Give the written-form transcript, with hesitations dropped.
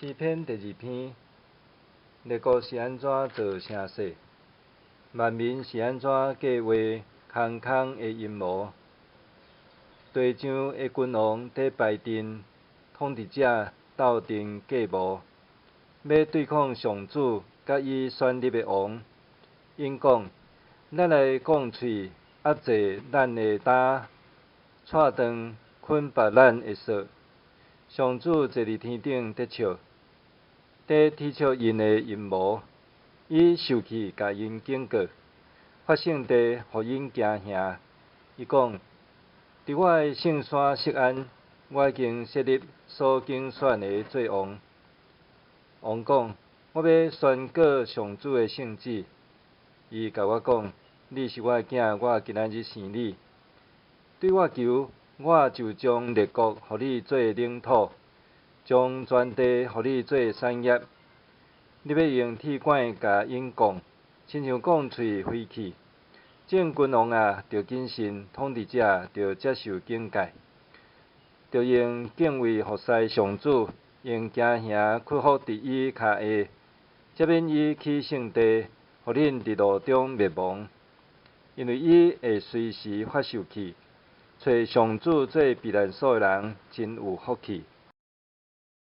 詩篇第二篇，列國是按怎做聲勢？萬民是按怎計劃空空的陰謀？地上的君王佇排陣，統治者鬥陣計謀，欲對抗上主佮伊選立的王。𪜶講：咱來摃喙壓制咱的擔，掣斷捆縛咱的索。上主坐佇天頂咧笑，咧啼笑𪜶的陰謀。伊受氣共𪜶警告，發聖地予𪜶驚嚇。伊講：佇我的聖山錫安，我已經設立所揀選的做王。王講：我欲宣告上主的聖旨。伊共我講：你是我的囝，我今仔日生你。對我求，我就將列國予你做領土，將全地予你做產業。你欲用鐵管共𪜶摃，親像摃喙飛去。眾君王啊，著謹慎；統治者著接受警戒。著用敬畏服侍上主，用驚嚇屈服佇伊跤下，才免伊起聖地，予恁佇路中滅亡。因為伊會隨時發受氣。揣上主做避難所的人，真有福氣。